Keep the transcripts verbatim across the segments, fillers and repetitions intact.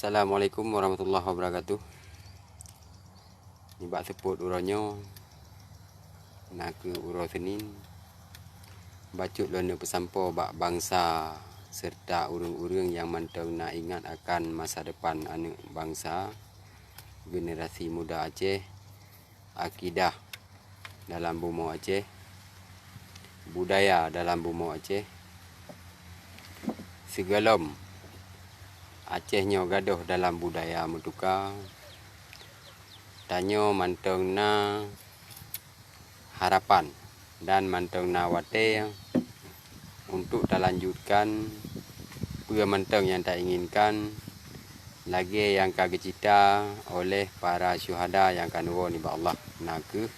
Assalamualaikum warahmatullahi wabarakatuh. Nibak seupôt uroe nyoe, nakeuh uroe Senin, bacut lôn neuk peusampoe bak bansa serta ureuëng-ureuëng nyang mantong na ingat akan masa depan aneuëk bansa, generasi muda Aceh, akidah dalam bumoe Aceh, budaya dalam bumoe Aceh. Sigohlom Aceh nyoe gadôh dalam budaya meutuka, tanyoe mantong na harapan dan mantong na watée untuk talanjutkan peue mantong nyang tainginkan, lagée nyang ka geucita oleh para syuhada nyang ka neuwoe nibak Allah, nakeuh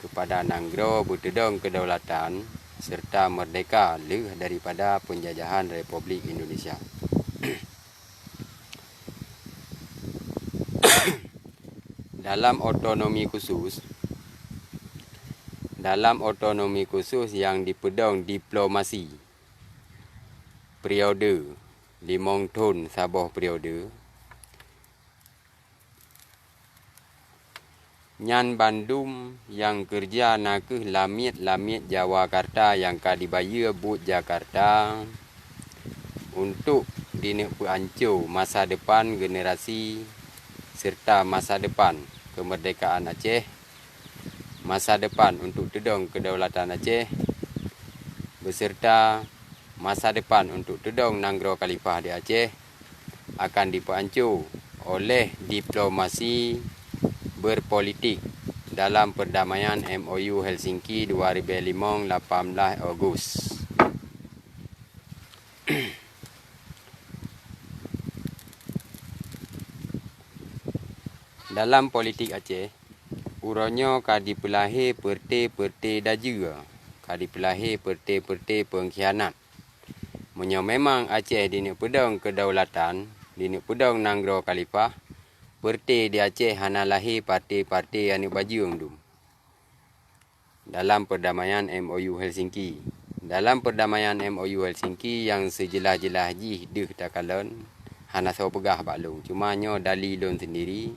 keupada nanggroe beuteudong keudaulatan serta meurdehka lheueh daripada peunjajahan Republik Indonesia. Dalam otonomi khusus, dalam otonomi khusus nyang dipeudong diplomasi periode limong thon saboh periode, nyan bandum nyang keureuja nakeuh lamiet-lamiet Jawakarta nyang ka dibayeue buet Jakarta untuk dineuk peuanco masa depan generasi serta masa depan keumeurdekaan Aceh, masa depan untuk teudong keudaulatan Aceh, beserta masa depan untuk teudong nanggroe khalifah di Aceh akan dipeuanco oleh diplomasi berpolitik dalam perdamaian M O U Helsinki dua ribu lima, lapan belas Agustus. Dalam politik Aceh, uroe nyoe ka dipeulahé peureuté-peureuté dajeue, ka dipeulahé peureuté-peureuté peungkhianat. Meunyoe memang Aceh dineuk peudong keudaulatan, dineuk peudong nanggroe khalifah, peureuté di Aceh hana lahé parté-parté aneuëk bajeueng dum. Dalam perdamaian M O U Helsinki. Dalam perdamaian M O U Helsinki nyang seujeulaih-jeulaih jih deuh takalon, hana soe peugah bak lôn, cuma nyoe dali lôn sendiri.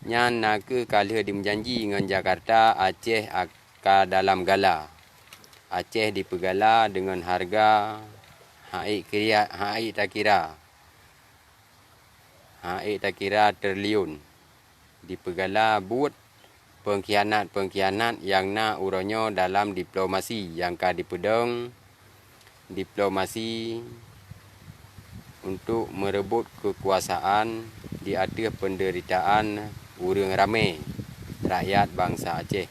Nyan nakeuh ka lheueh dimeujanji ngon Jakarta, Aceh ka dalam gala. Aceh dipeugala deungon hareuga hana ék kira, hana ék takira, hana ék takira triliun. Dipeugala buet peungkhianat-peungkhianat nyang na uroe nyoe dalam diplomasi nyang ka dipeudong diplomasi untuk meureubot keukuasaan di ateueh peundeuritaan ureuëng ramé, rakyat bansa Aceh.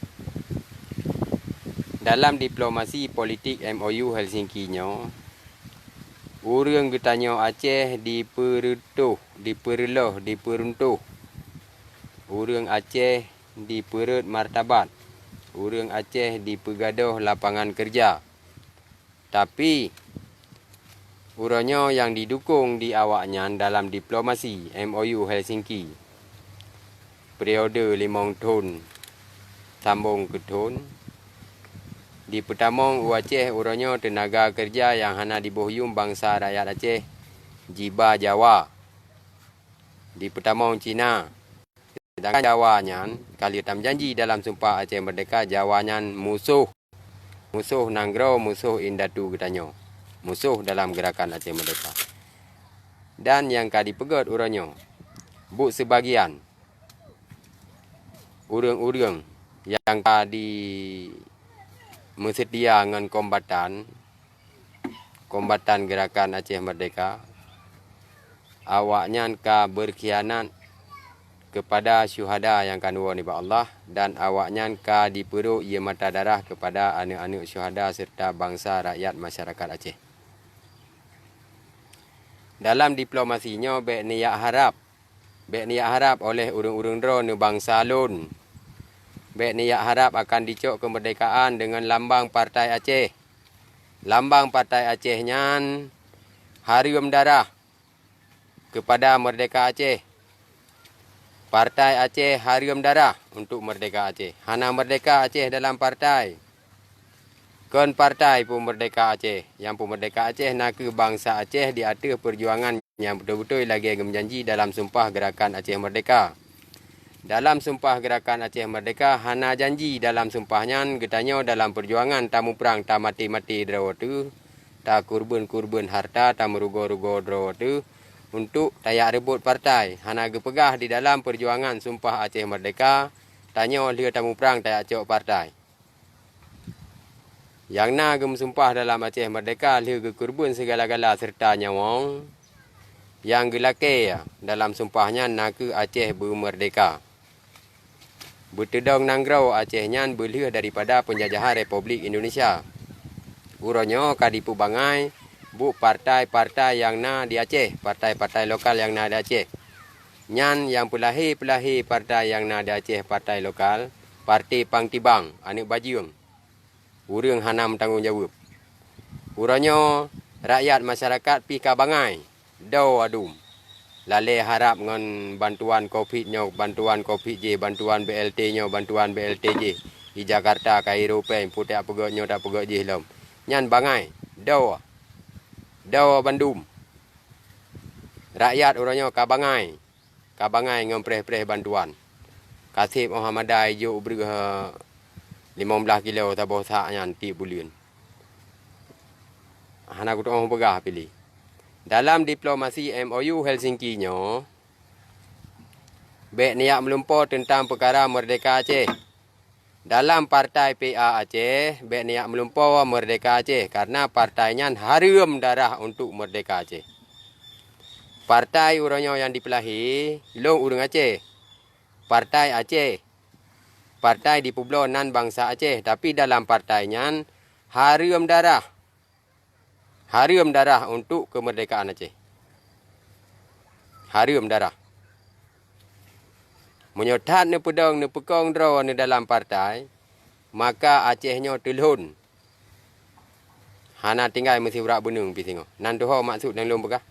Dalam diplomasi politik M O U Helsinki nyoe, ureuëng geutanyoe Aceh dipeureutoh, dipeureuloh, dipeuruntoh. Ureuëng Aceh dipeureuet martabat, ureuëng Aceh dipeugadôh lapangan keureuja. Tapi, uroe nyoe nyang didukong di awaknyan dalam diplomasi M O U Helsinki, periode limong thon sambong keu thon, dipeutamong u Aceh uroe nyoe teunaga keureuja nyang hana diboh yuem bansa rakyat Aceh jiba Jawa, dipeutamong Cina. Seudangkan Jawa nyan ka lheueh tameujanji dalam Sumpah Aceh Merdeka, Jawa nyan musoh, musoh nanggroe, musoh indatu geutanyoe, musoh dalam geurakan Aceh Merdeka. Dan nyang ka dipeugét uroe nyoe, buet seubagian ureuëng-ureuëng nyang ka di meuseutia ngon kombatan, kombatan Geurakan Aceh Merdeka, awaknyan ka beurkhianat keupada syuhada nyang ka neuwoe nibak Allah, dan awaknyan ka dipeurok ié mata darah keupada aneuëk-aneuëk syuhada serta bansa rakyat masyarakat Aceh. Dalam diplomasi nyoe bék neujak harab, bék neujak harab oleh ureuëng-ureuëng droeneuh bansa lôn. Bék neujak harab akan dicok keumeurdekaan deungon lambang Partai Aceh. Lambang Partai Aceh nyan hareuem darah keupada meurdeka Aceh. Partai Aceh hareuem darah untuk meurdeka Aceh. Hana meurdeka Aceh dalam partai. Kon partai peumeurdeka Aceh. Nyang peumeurdeka Aceh nakeuh bansa Aceh di ateueh peurjuangan nyang beutôi-beutôi lagée geumeujanji dalam Sumpah Geurakan Aceh Meurdehka. Dalam Sumpah Geurakan Aceh Meurdehka hana janji dalam sumpah nyan geutanyoe dalam peujuangan tamuprang tamaté-maté droe teuh, takurbeuen-kurbeuen hareuta, tameurugoe-rugoe droe teuh untuk tajak reubot partai. Hana geupeugah di dalam peujuangan Sumpah Aceh Meurdehka, tanyoe lheueh tamuprang tajak cok partai. Nyang na geumeusumpah dalam Aceh Meurdehka lheueh geukurbeuen sigala-gala seureuta nyawöng. Nyang geulakée dalam sumpah nyan nakeuh Aceh beumeurdehka. Beuteudong nanggroe Aceh nyan beulheueh daripada peunjajahan Republik Indonesia. Uroe nyoe ka dipeubangai buet partai-partai nyang na di Aceh, partai-partai lokal nyang na di Aceh. Nyan nyang peulahé-peulahé partai nyang na di Aceh, partai lokal, partai pang tibang, aneuëk bajeueng. Ureuëng hana meutanggong jaweueb. Uroe nyoe rakyat masyarakat pih ka bangai, doe adum. Lalée harab ngon bantuan covid nyoe, bantuan covid jih, bantuan B L T nyoe, bantuan B L T jih. Di Jakarta, Kairo péng, peue tajak peugét nyoe, tajak peugét jih lom. Nyan bangai, doe. Doe bandum. Rakyat uroe nyoe ka bangai. Ka bangai ngon preh-preh bantuan. Ka seb óh Ahmada ijok breueh, eh, limong blaih kilo saboh sak nyan tieb buleuen. Hana kutu'oh peugah piléh. Dalam diplomasi M O U Helsinki nyoe, bék neujak meulumpoe teuntang peukara meurdehka Aceh. Dalam partai P A Aceh, bék neujak meulumpoe meurdehka Aceh, kareuna partai nyan hareuem darah untuk meurdehka Aceh. Partai uroe nyoe nyang dipeulahé, lôn ureuëng Aceh. Partai Aceh. Partai dipeubloe nan bansa Aceh, tapi dalam partai nyan hareuem darah. Hareuem darah untuk keumeurdekaan Aceh. Hareuem darah. Meunyoe that neupeudong, neupeukong droe neudalam partai, maka Aceh nyoe teulhon. Hana tinggai meusiurak beuneueng pih singoh. Nan tuho maksud nyang lôn peugah.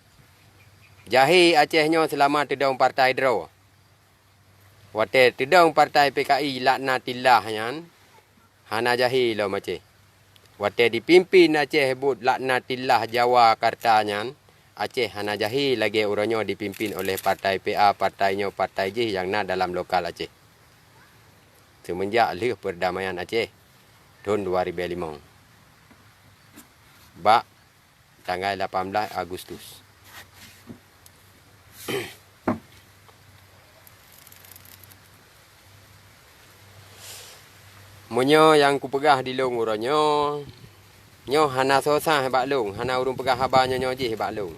Jahé Aceh nyoe seulama teudong partai droe. Watée teudong partai P K I laknatillah nyan, hana jahé lom Aceh. Watée dipimpin Aceh buet laknatillah Jawa Karta nyan, Aceh hana jahé lagée uroe nyoe dipimpin oleh partai P A, partai nyoe, partai jih nyang na dalam lokal Aceh. Seumeunjak lheueh peurdamaian Aceh thon dua ribée limong, bak tanggai lapan blaih Agustus. Meunyoe nyang kupeugah di lôn uroe nyoe, nyoe hana soe sah bak lôn, hana ureuëng peugah haba nyoe-nyoe jih bak lôn.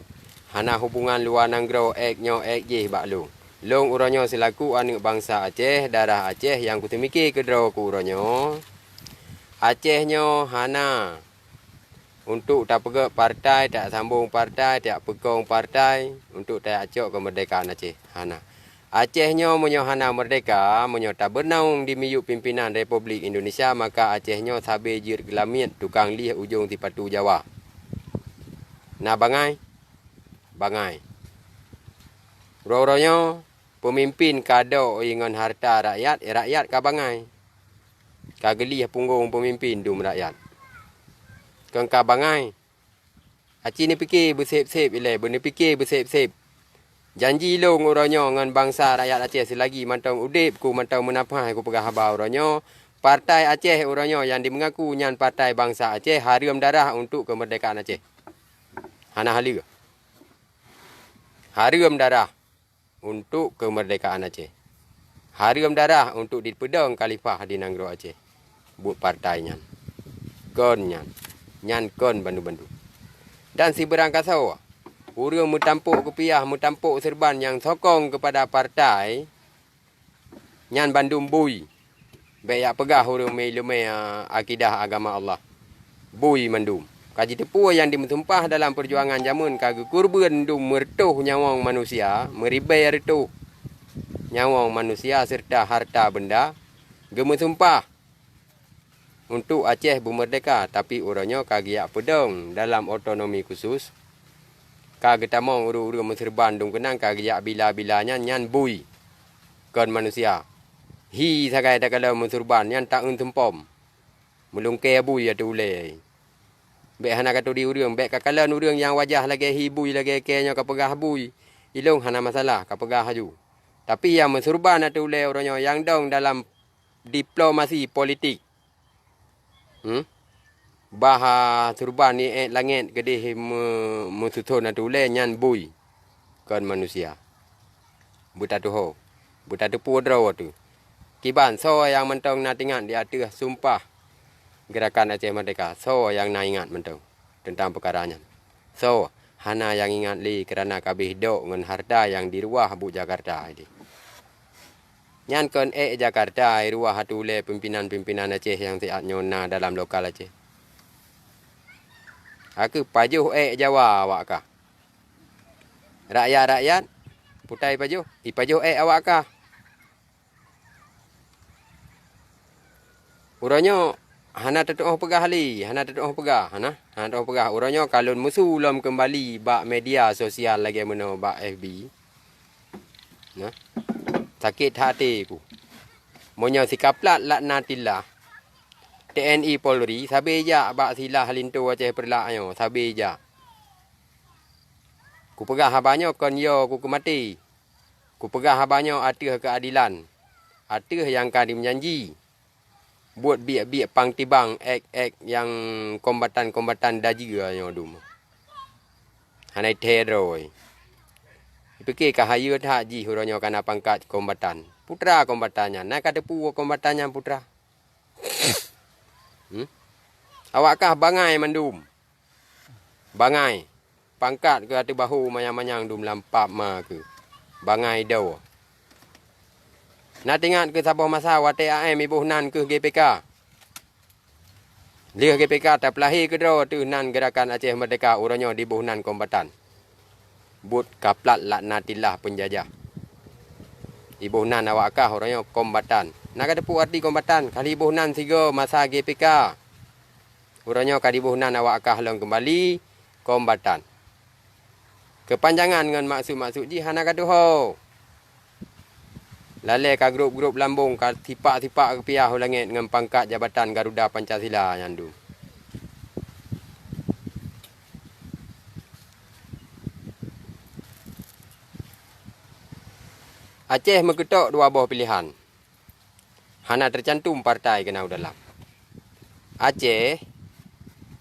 Hana hubungan luwa nanggroe ék nyoe ék jih bak lôn. Lôn uroe nyoe seulaku aneuëk bansa Aceh, darah Aceh nyang kuteumike keudroe ku uroe nyoe, Aceh nyoe hana untuk tapeugét partai, tasambong partai, tapeukong partai untuk tacok keumeurdekaan Aceh. Hana. Aceh nyoe meunyoe hana meurdehka, meunyoe tabeunong di miyueb pimpénan Republik Indonesia, maka Aceh nyoe sabe jeuet keulamiet tukang lieh ujong sipatu Jawa. Na bangai? Bangai. Uroe-uroe nyoe peumimpin ka dok ngon hareuta rakyat, rakyat ka bangai. Ka geulieh punggong peumimpin dum rakyat. Kon ka bangai. Aci neupike beuseb-seb ilée, beuneupike beuseb-seb. Janji lôn uroe nyoe ngon bansa rakyat Aceh seulagi mantong udeb ku mantong meunafah kupeugah haba uroe nyoe, partai Aceh uroe nyoe nyang dimeungaku nyan partai bansa Aceh hareuem darah untuk keumeurdekaan Aceh. Hana haleue. Hareuem darah untuk keumeurdekaan Aceh. Hareuem darah untuk dipeudong khalifah di nanggroe Aceh. Buet partai nyan. Kon nyan. Nyan kon bandum-bandum. Dan sibeurangkasoe, ureuëng meutampok kupiah, meutampok seureuban nyang sokong keupada partai, nyan bandum bui. Bék yak peugah ureuëng mé-, leumé, a, akidah agama Allah. Bui mandum. Ka jiteupue nyang dimeusumpah dalam peujuangan jameun ka geukurbeuen dum meureutoh nyawöng manusia, meuribée reutoh nyawöng manusia seureuta hareuta beunda, geumeusumpah untuk Aceh beumeurdeka, tapi uroe nyoe ka geujak peudong dalam otonomi khusus, ka geutamong ureuëng-ureuëng meuseureuban dum keunang ka geujak bila-bila nyan, nyan bui, kon manusia. Hi sagai takalon meuseureuban nyan taeun seumpom, meulungkée bui ateueh ulée. Bék hana katuri ureuëng, bék kakalon ureuëng nyang wajah lagée hi bui, lagée kée nyoe kapeugah bui. Ilong hana masalah, kapeugah haju. Tapi nyang meusurban ateueh ulée uroe nyoe nyang dong dalam diplomasi politik. Hmm? Bah, ah, surban ié langét keudeh meu-, meususon ateueh ulée nyan bui, kon manusia. Beutatuho, beutateupeue droe teuh. Kiban soe nyang mantong na teuingat di ateueh sumpah Gerakan Aceh Merdeka? Soe nyang na ingat mantong teuntang peukara nyan? Soe hana nyang ingat lé, keurana kabeh dok ngon harta nyang diruwah buet Jakarta ideh. Nyan kon ék Jakarta iruwah ateueh ulée pimpinan-pimpinan Aceh nyang siat nyoe na dalam lokal Aceh. Aku pajoh ék Jawa awak kah. Rakyat-rakyat, putai pajoh, ipajoh ék awak kah. Uroe nyoe hana teutuoh peugah lé, hana teutuoh peugah, hana, hana teutuoh peugah. Uroe nyoe ka lôn meusu lom keumbali bak media sosial lagée meunoe bak F B. Nah, sakét hati ku. Meunyoe sikaplat laknatillah, T N I Polri sabe jak bak silah linto Aceh Peureulak nyoe, sabe jak. Kupeugah haba nyoe kon yo ku keumaté. Kupeugah haba nyoe ateueh keuadilan, ateueh nyang ka dimeujanji. Buet biek-biek pang tibang ék-ék nyang kombatan-kombatan dajeue nyoe dum. Hana ithée droe. Ipike ka hayeue that jih uroe nyoe kana pangkat kombatan. Putra kombatan nyan, na kateupeue kombatan nyan putra? Hmm? Awak kah bangai mandum. Bangai. Pangkat keu ateueh bahu manyang-manyang dum lam pap ma keu. Bangai doe. Na teuingat keu saboh masa watée A M iboh nan keu G P K. Lheueh G P K tapeulahé keudroe teuh nan Gerakan Aceh Merdeka, uroe nyoe diboh nan kombatan. Buet kaplat laknatillah peunjajah. Iboh nan awak kah uroe nyoe kombatan. Na kateupeue arti kombatan? Ka iboh nan sigoe masa G P K. Uroe nyoe ka diboh nan awak kah lom keumbali kombatan. Keupanjangan ngon maksud-maksud jih hana kateuho. Lalée ka grôp-grôp lambong, ka sipak-sipak geupiah u langét ngon pangkat jabatan Garuda Pancasila nyan dum. Aceh meukeutok dua boh piléhan. Hana teucantum partai keunan u dalam. Aceh,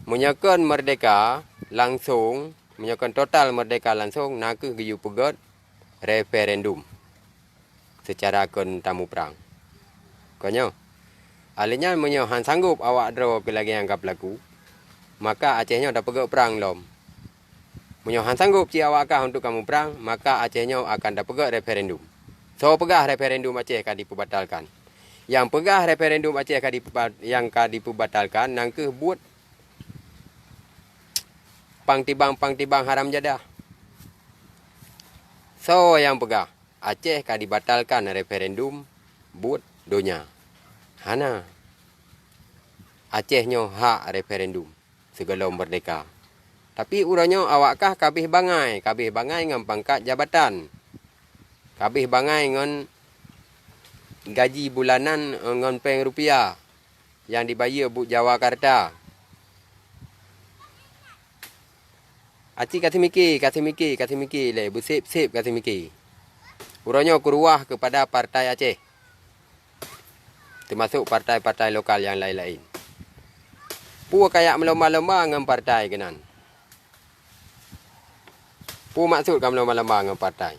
meunyoe kon meurdehka langsong, meunyoe kon total meurdehka langsong, na kheueh geuyue peugét referendum seucara kon tamuprang. Kon nyoe, alèh nyan meunyoe han sanggôp awak droe keu lagée nyang ka peulaku, maka Aceh nyoe tapeugét prang lom. Meunyoe han sanggôp cit awak kah untuk kamoe prang, maka Aceh nyoe akan tapeugét referendum. Soe peugah referendum Aceh ka dipeubatalkan? Nyang peugah referendum Aceh ka dipeuba-, nyang ka dipeubatalkan nan kheueh buet pang tibang-pang tibang haram jadah. Soe nyang peugah Aceh ka dibatalkan referendum buet donya? Hana. Aceh nyoe hak referendum sigohlom meurdehka. Tapi uroe nyoe awak kah kabeh bangai, kabeh bangai ngon pangkat jabatan. Kabeh bangai ngon gaji bulanan, eh, ngon péng rupiah nyang dibayeue buet Jawa Karta. Aci ka seumiké, ka seumiké, ka seumiké lé, beusép-sép ka seumiké. Uroe nyoe keuruwah keupada partai Aceh, teumasok partai-partai lokal nyang laén-laén. Peue kajak meulomba-lomba ngon partai keunan? Peue maksud kamoe lomba-lomba ngon partai?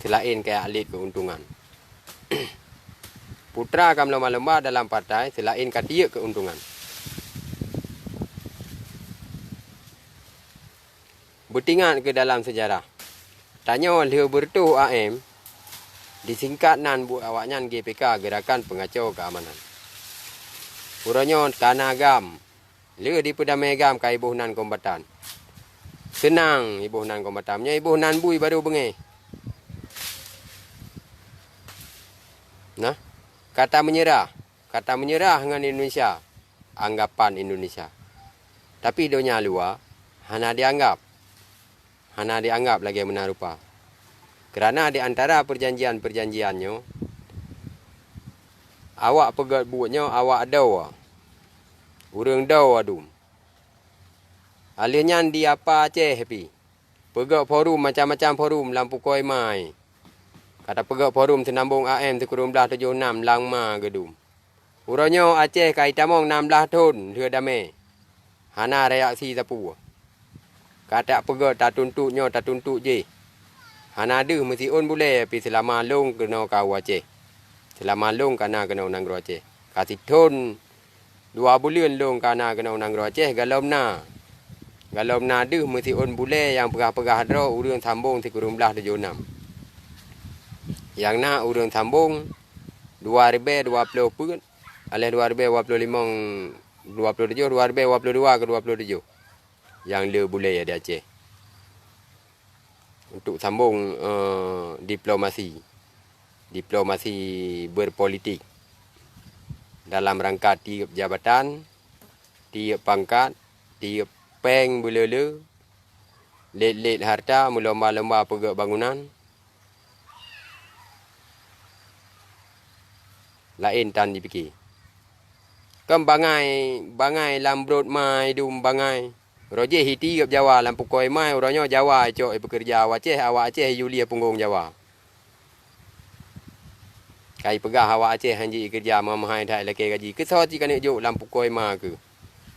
Seulaén kajak lét keuntungan. Putra kamoe lomba-lomba dalam partai seulaén ka tiyeuk keuntungan. Beutingat keu dalam seujarah. Tanyoe lheueh beureutoh A M, disingkat nan buet awaknyan G P K, Gerakan Peungacau Keamanan. Uroe nyoe ka na GAM, lheueh dipeudamé GAM ka iboh nan kombatan. Seunang iboh nan kombatan, meunyoe iboh nan bui barô beungéh. Nah, kata meunyeurah, kata meunyeurah ngon Indonesia, anggapan Indonesia. Tapi donya luwa hana dianggap. Hana dianggap lagée meunan rupa. Keurana di antara peujanjian-peujanjian nyoe, awak peugét buet nyoe awak doe, ureuëng doe dum. Alheuh nyan di Apa Aceh pih. Peugöt forum, macam-macam forum lam pukoi ma. Ka tapeugöt forum seunambong A M sikureueng blaih tujoh nam lam ma geudum. Uroe nyoe Aceh ka jitamong nam blaih thon lheueh damé. Hana reaksi sapeue. Ka tapeugöt tatuntot nyoe, tatuntot jéh. Hana deuh meusiôn bulée pih seulama lôn keunoe ka u Aceh. Seulama lôn ka na keunoe nanggroe Aceh. Ka sithon dua buleuen lôn ka na keunoe nanggroe Aceh, galom na. Galom na deuh meusiôn bulée nyang peugah-peugah droe ureuëng sambong sikureueng blaih tujoh nam. Nyang na ureuëng sambong dua ribée dua ploh peuet, aléh dua ribée dua ploh limong, dua ploh tujoh, dua ribée dua ploh dua keu dua ploh tujoh. Nyang le bulée di Aceh. Untuk sambong, eh, diplomasi. Diplomasi berpolitik. Dalam rangka tiep jabatan, tiep pangkat, tiep péng beuleu-leu, lét-lét harta, meulomba-lomba peugöt bangunan, laén tan jipike. Kan bangai, bangai lam brot ma idum bangai. Roh jih itiep Jawa lam pukoi ma, uroe nyoe Jawa icok ipeukeureuja awak Aceh, awak Aceh iyue lieh punggong Jawa. Kai peugah awak Aceh hanji ikeureuja meuhai that ilakée gaji. Keusoe cit keuneuk jok lam pukoi ma keuh.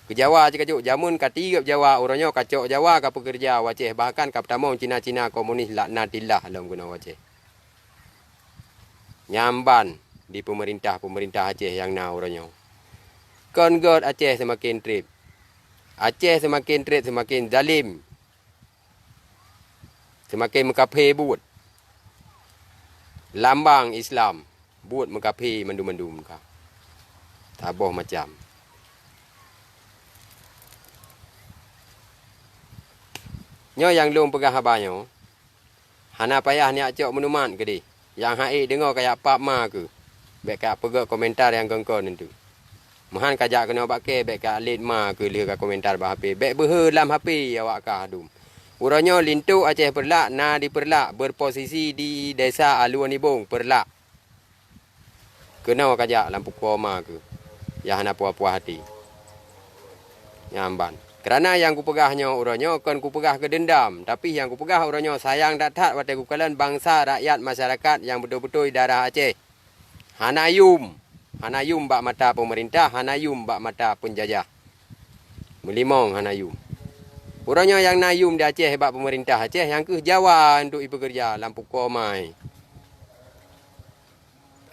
Keu Jawa cit ka jok, jameun ka tiep Jawa, uroe nyoe ka cok Jawa ka peukeureuja awak Aceh, bahkan ka peutamong Cina-Cina komunis laknatillah lom keunoe awak Aceh. Nyan ban di peumeurintah-peumeurintah Aceh nyang na uroe nyoe. Kon göt Aceh seumaken treb. Aceh seumaken treb, seumaken zalem. Seumaken meukafé buet. Lambang Islam, buet meukafé mandum-mandum ka. Saboh macam. Nyoe nyang lôn peugah haba nyoe. Hana payah neujak cok meunumat keudeh. Nyang han ék deungoe kajak pap ma keuh. Bék kajak peugöt komentar nyang kon-kon nyan teuh. Meuhan kajak keunoe bak kée, bék kajak lét ma keuh lheueh ka komentar bak H P. Bék beuhe lam H P awak kah dum. Uroe nyoe linto Aceh Peureulak na di Peureulak, berposisi di Desa Alue Nibong, Peureulak. Keunoe kajak lam pukoi ma keuh, nyang hana puah-puah até. Nyan ban. Keurana nyang kupeugah nyoe uroe nyoe kon kupeugah keu deundam, tapi nyang kupeugah uroe nyoe sayang that-that watée kukalon bansa, rakyat, masyarakat nyang beutôi-beutôi darah Aceh. Hana yum, hana yum bak mata peumeurintah, hana yum bak mata peunjajah. Meulimong hana yum. Uroe nyoe nyang na yum di Aceh bak peumeurintah Aceh, nyang keuh Jawa untuk ipeukeureuja lam pukoi ma.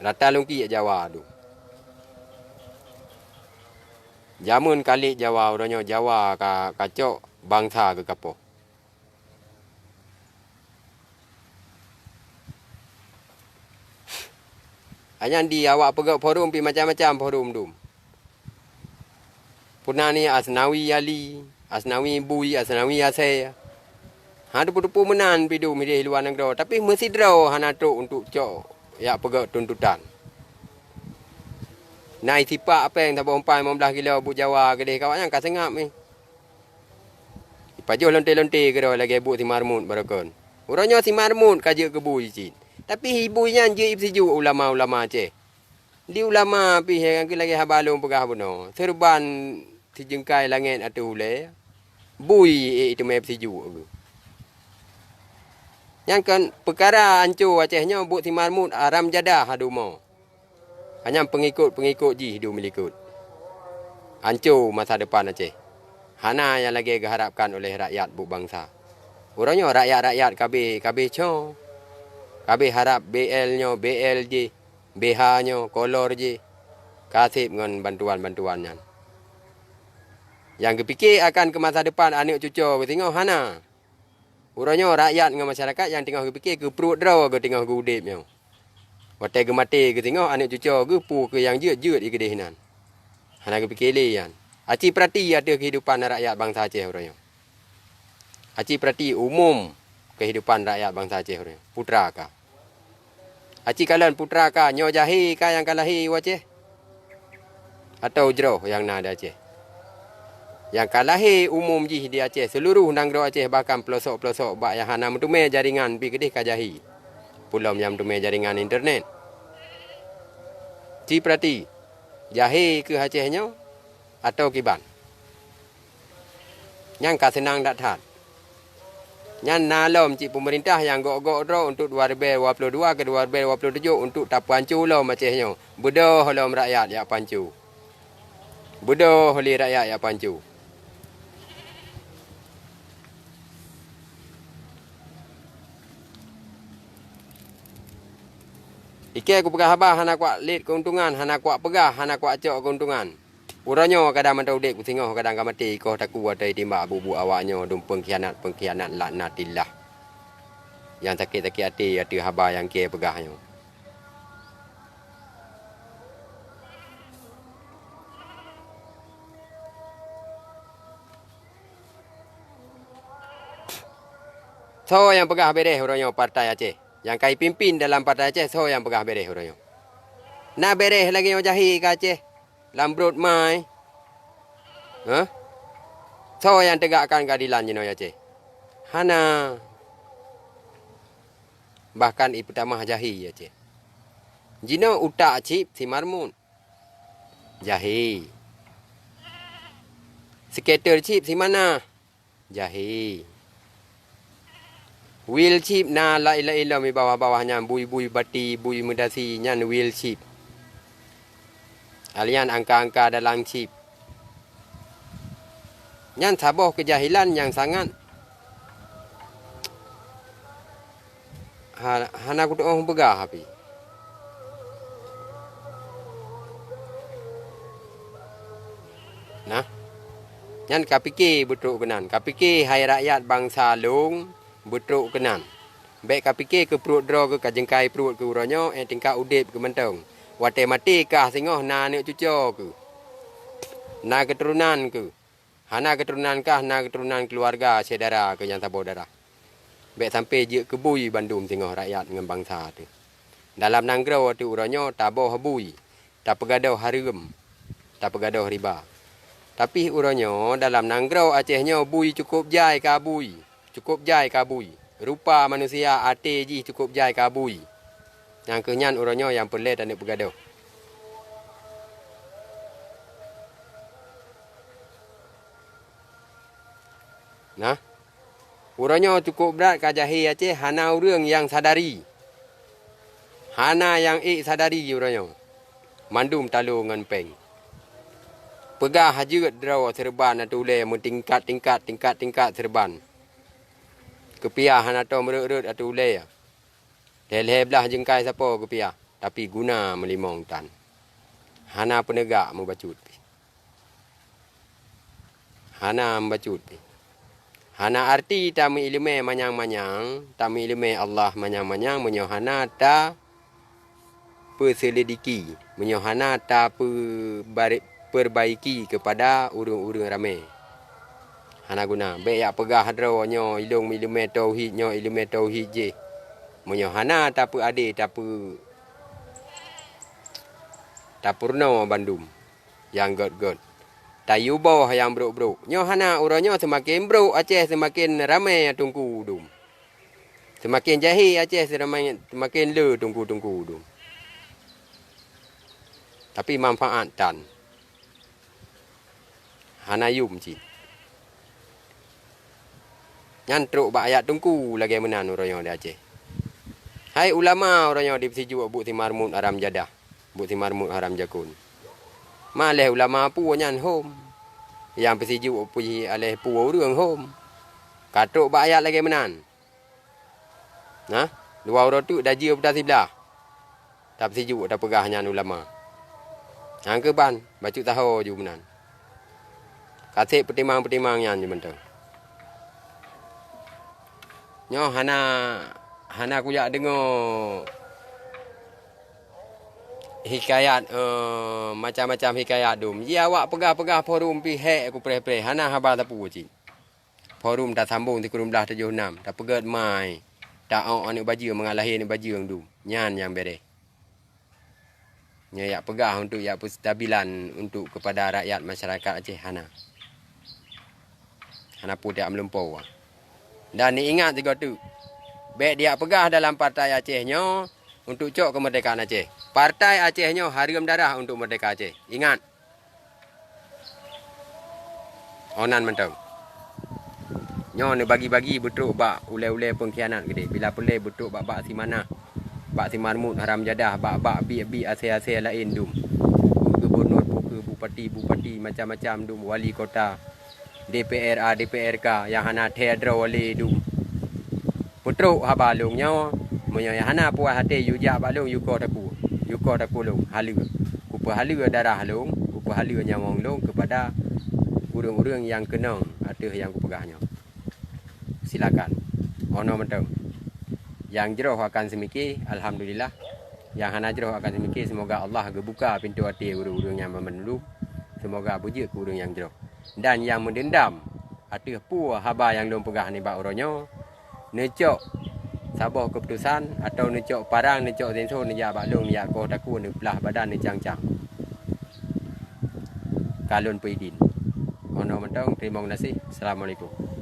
Rata lungkiek Jawa tu. Jameun ka lét Jawa, uroe nyoe Jawa ka, ka cok bansa keu kapoh. Anyan di awak peugöt forum pih macam-macam forum dum. Peue na ni Asnawi Ali, Asnawi Bui, Asnawi Asée. Ha, teupeu-teupeu meunan pih dum ideh luwa nanggroe, tapi meusidroe hana trok untuk cok jak peugöt tuntutan. Na isipak péng saboh empat limong blaih kilo buet Jawa keudeh, awak nyan ka seungab mih. Ipajoh lonte-lonte keudroe lagée buet si Marmut baroe kon. Uroe nyoe si Marmut ka jeuet keu bui cit. Tapi bui nyan jeuet ipeusijuek ulama-ulama Aceh. Di ulama pih nyang keuh lagée haba lôn peugah bunoe, seureuban sijeungkai langét ateueh ulée, bui ék teumé peusijuek geuh. Nyan kon peukara anco Aceh nyoe buet si Marmut haram jadah adoe mo. Hanya peungikot-peungikot jih dum likot. Anco masa depan Aceh. Hana nyang lagée geuharapkan oleh rakyat buet bansa. Uroe nyoe rakyat-rakyat kabeh, kabeh co. Kabeh harap B L nyoe, B L jih. B H nyoe kolor jih, ka seb ngon bantuan-bantuan nyan. Nyang geupike akan keu masa depan aneuëk cucoe geutingoh hana. Uroe nyoe rakyat ngon masyarakat nyang teungoh geupike keu pruet droe geutingoh geu-udeb nyoe. Watée geumaté geutingoh aneuëk cucoe geuh peue keu nyang jeuet-jeuet ikeudeh nan. Hana geupike lé nyan. Aci peurati ateueh keuhidupan rakyat bansa Aceh uroe nyoe. Aci peurati umum keuhidupan rakyat bansa Aceh uroe nyoe. Putra ka. Aci kalon putra ka, nyoe jahé ka nyang ka lahé u Aceh? Atawa jroh nyang na di Aceh? Nyang ka lahé umum jih di Aceh, seuluruh nanggroe Aceh, bahkan peulosok-peulosok bak nyang hana meuteumé jaringan pih keudeh ka jahé. Peulom nyang meuteumé jaringan internet. Ci peurati, jahé keuh Aceh nyoe atawa kiban? Nyan ka seunang that-that. Nyan na lom cit peumeurintah nyang gok-gok droe untuk dua ribèe dua ploh dua keu dua ribèe dua ploh tujoh untuk tapeuhanco lom Aceh nyoe. Beudôh lom rakyat jak peuhanco. Beudôh lé rakyat jak peuhanco. Ikèe kupeugah haba hana kuat lét keuntungan, hana kuat peugah, hana kuat cok keuntungan. Uroe nyoe kadang mantong udép keu singoh, kadang ka maté ikoh takue watèe timbak buet-buet awak nyoe dum peungkhianat-peungkhianat laknatillah. Nyang sakét-sakét até ateueh haba nyang kèe peugah nyoe. Soe nyang peugah bèrèh uroe nyoe partai Aceh? Nyang ka ipimpin dalam partai Aceh, soe nyang peugah bèrèh uroe nyoe? Na bèrèh lagèe nyoe jahé keu Aceh lam brot mai? Hah? Soe nyang teugakkan keuadilan jinoe Aceh? Hana. Bahkan ipeutamah jahé Aceh. Jinoe utak cit si Marmut. Jahé. Sketer cit si Manah. Jahé. Wil cit na laén-laén lom di bawah-bawah nyan, bui-bui bati, bui meudasi, nyan wil cit. Alian angka-angka dalang cit. Nyan saboh keujahilan nyang sangat ha-, hana kutu'oh peugah api. Nah, nyan kapike beutrok keunan, kapike hai rakyat bansa lôn beutrok keunan. Bèk kapike keu pruet droe keuh, ka jeungkai pruet keuh uroe nyoe, eh, tingkat udép keuh mantong. Watèe maté kah singoh na aneuk cuco keuh, na keuturonan keuh. Hana keuturonan kah, na keuturonan keuluwarga syedara keuh nyang saboh darah. Bèk sampoe jeuet keu bui bandum singoh rakyat ngon bansa teuh. Dalam nanggroe ateueh uroe nyoe taboh bui, tapeugadôh hareuem, tapeugadôh riba. Tapi uroe nyoe dalam nanggroe Aceh nyoe bui cukôp jai ka bui, cukôp jai ka bui. Rupa manusia até jih cukôp jai ka bui. Nyang keuh nyan uroe nyoe nyang peureulèe taneuk peugadôh. Nah, uroe nyoe cukôp brat ka jahé Aceh, hana ureueng nyang sadari. Hana nyang ék sadari uroe nyoe. Mandum talo ngon péng. Peugah jeuet droe seureuban ateueh ulèe meutingkat-tingkat, tingkat-tingkat seureuban. Keupiah hana tom rhot-rhot ateueh ulèe. Lhèe-lhèe blah jeungkai sapo keupiah, tapi guna meulimong tan. Hana peuneugak meubacut pih. Hana meubacut pih. Hana arti tameuileumèe manyang-manyang, tameuileumèe Allah manyang-manyang meunyoe hana tapeuseuleudiki, meunyoe hana tapeubare-, perbaiki keupada ureueng-ureueng ramè. Hana guna. Bèk jak peugah droe nyoe ilôn ileumèe tauhid, nyoe ileumèe tauhid jih. Meunyoe hana tapeuadé, tapeu-, tapeurunoe bandum nyang gèt-gèt, tayue boh nyang brok-brok. Nyoe hana, uroe nyoe seumaken brok Aceh, seumaken ramè teungku dum. Seumaken jahé Aceh, seumaken, seumaken le teungku-teungku dum. Tapi manfaat tan. Hana yum cit. Nyan trok bak ayat teungku lagèe meunan uroe nyoe di Aceh. Hai ulama uroe nyoe dipeusijuek buet si Marmut haram jadah, buet si Marmut haram jakon. Malèh ulama peue nyan hom. Nyang peusijuek pih alèh peue ureueng hom. Ka trok bak ayat lagèe meunan. Nah, dua uroe teuk dajeu buta siblah. Tapeusijuek tapeugah nyan ulama. Nyang keuban, bacut taho ju meunan. Ka sép peutimang-peutimang nyan ju mantong. Nyoe hana, hana kujak deungoe hikayat, eh, macam-macam hikayat dum. Ji awak peugah-peugah forum pih hék kupreh-preh, hana haba sapeue cit. Forum tasambong sikureueng blah tujoh nam, tapeugèt mai, ta-ôk aneuk bajeueng, mangat lahé aneuk bajeueng dum. Nyan nyang bèrèh. Nyoe jak peugah untuk jak peustabilan untuk keupada rakyat masyarakat Aceh hana. Hana peue tajak meulumpoe. Dan ingat sigoe teuk, bèk dijak peugah dalam partai Aceh nyoe untuk cok keumeurdekaan Aceh. Partai Aceh nyoe hareuem darah untuk meurdeka Aceh. Ingat! Oh nan mantong. Nyoe neubagi-bagi beutrok bak ulée-ulée peungkhianat keudeh. Bila peureulée beutrok bak-bak si manah, bak si marmut haram jadah, bak-bak biek-biek asée-asée laén dum. Peue gubunur, peue bupati, bupati macam-macam dum, wali kota, D P R A, D P R K nyang hana thée droe lé dum. Peutrok haba lôn nyoe, meunyoe hana puas até yue jak bak lôn, yue koh takue, yue koh takue lôn haleue. Kupeuhaleue darah lôn, kupeuhaleue nyawöng lôn keupada ureuëng-ureuëng nyang keunong ateueh nyang kupeugah nyoe. Silakan. Ono mantong. Nyang jroh akan seumike, alhamdulillah. Nyang hana jroh akan seumike, seumoga Allah geubuka pintoe até ureuëng-ureuëng nyang banmandum. Seumoga beujeuet keu ureuëng nyang jroh. Dan nyang meudeundam ateueh peue haba nyang lôn peugah nibak uroe nyoe, neucok saboh keuputosan atawa neucok parang, neucok senso, neujak bak lôn, neujak koh takue, neuplah badan, neucang-cang. Ka lôn peuidin. Ono mantong, teurimong gaséh. Assalamualaikum.